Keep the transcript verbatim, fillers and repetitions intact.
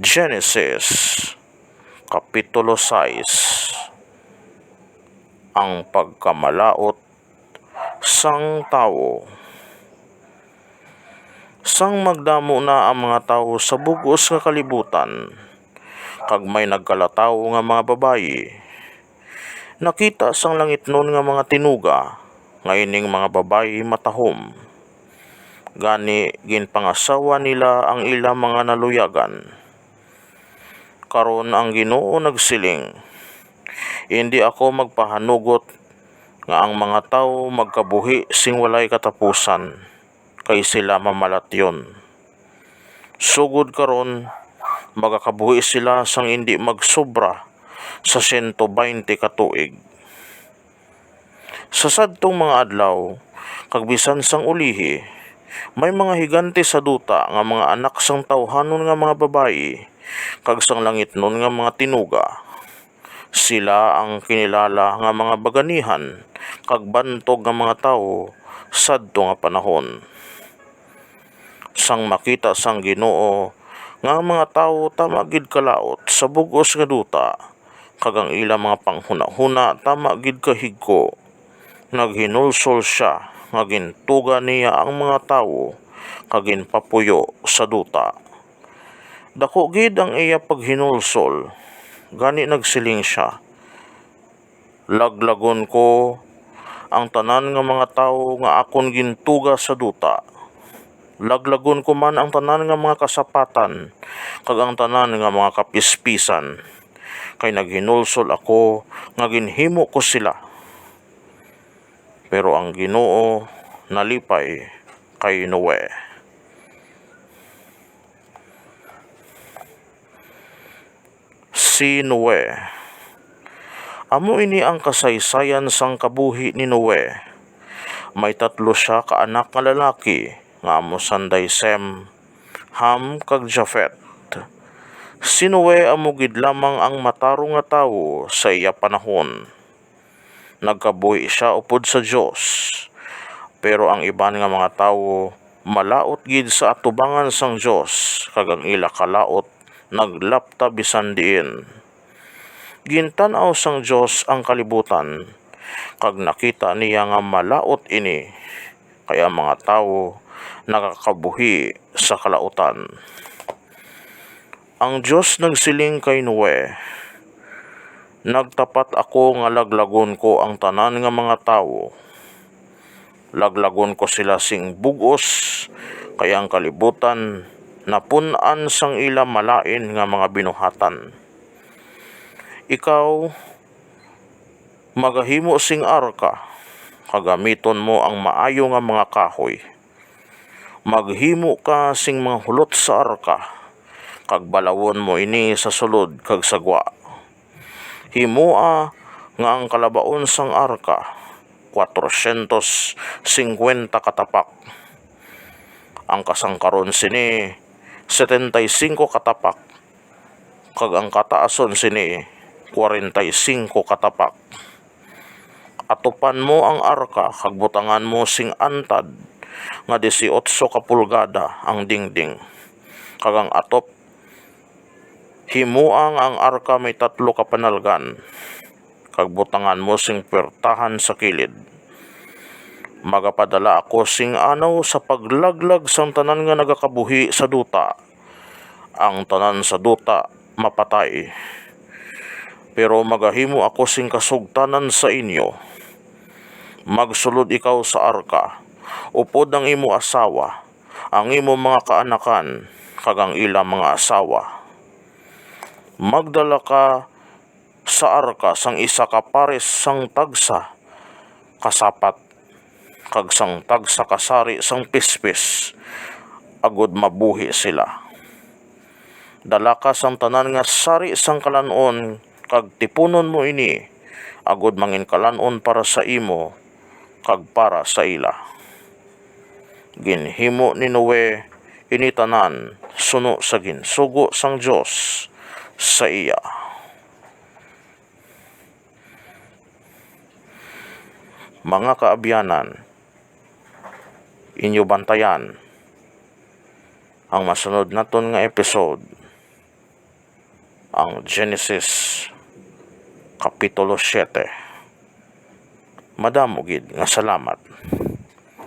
Genesis, Kapitulo sais. Ang pagkamalaut sang tawo. Sang magdamo na ang mga tawo sa bug-os nga kalibutan, kag may nagkalatawo nga mga babayi, nakita sang langitnon nga mga tinuga nga ining mga babayi matahom. Gani, ginpangasawa nila ang ila mga naluyagan. Karon ang Ginoo nagsiling, "Indi ako magpahanugot nga ang mga tawo magkabuhi sing walay katapusan, kay sila mamalatyon. Sugod karon, magakabuhi sila sang indi magsobra sa siyento baynte ka tuig." Sa sadtong mga adlaw, kag bisan sang ulihi, may mga higante sa duta nga mga anak sang tawhanon nga mga babayi, kag sang langitnon nga mga tinuga. Sila ang kinilala nga mga baganihan kag bantog nga mga tawo sadto nga panahon. Sang makita sang Ginoo nga ang mga tawo tama gid kalaut sa bug-os nga duta, kag ang ila mga panghunahuna tama gid kahigko, naghinulsol sia nga gintuga niya ang mga tawo kag ginpapuyo sa duta. Dako gid ang iya paghinulsol, gani nagsiling sia, "Laglagon ko ang tanan nga mga tawo nga akon gintuga sa duta. Laglagon ko man ang tanan nga mga kasapatan kag ang tanan nga mga kapispisan, kay naghinulsol ako nga ginhimo ko sila." Pero ang Ginoo nalipay kay Noe. Si Noe. Amo ini ang kasaysayan sang kabuhi ni Noe. May tatlo sia ka anak nga lalaki, nga amo sanday Sem, Ham, kag Jafet. Si Noe amo gid lamang ang matarong nga tawo sa iya panahon. Nagkabuhi sia upod sa Dios. Pero ang iban nga mga tawo malaut gid sa atubangan sang Dios, kag ang ila kalaut naglapta bisan diin. Gintan-aw sang Dios ang kalibutan, kag nakita niya nga malaut ini, kay ang mga tawo nagakabuhi sa kalautan. Ang Dios nagsiling kay Noe, "Nagtapat ako nga laglagon ko ang tanan nga mga tawo. Laglagon ko sila sing bug-os, kay ang kalibutan napun-an sang ila malain nga mga binuhatan. Ikaw, magahimo sing arka, kag gamiton mo ang maayo nga mga kahoy. Maghimo ka sing mga hulot sa arka, kag balawon mo ini sa sulod kag sa gwa. Himoa nga ang kalabaon sang arka, kuwatrosyentos singkwenta ka tapak, ang kasangkaron sini, setenta y cinco ka tapak, kag ang kataason sini, kwarenta y singko ka tapak. Atupan mo ang arka kag butangan mo sing antad nga disiotso ka pulgada ang dingding, kag ang atop, himoa nga ang arka may tatlo ka panalgan, kag butangan mo sing puwertahan sa kilid. Magapadala ako sing anaw sa paglaglag sang tanan nga nagakabuhi sa duta. Ang tanan sa duta mapatay. Pero magahimo ako sing kasugtanan sa inyo. Magsulod ikaw sa arka, upod ang imo asawa, ang imo mga kaanakan, kag ang ila mga asawa. Magdala ka sa arka sang isa ka pares sang tagsa ka sapat, kag sang tagsa ka sari sang pispis, agod mabuhi sila. Dala ka sang tanan nga sari sang kalan-on, kag tipunon mo ini, agod manginkalan-on para sa imo kag para sa ila." Ginhimo ni Noe ini tanan suno sa ginsugo sang Dios sa iya. Mga kaabyanan, inyo bantayan ang masunod naton nga episode. ang Genesis Kapitulo siete. Madamo gid nga salamat.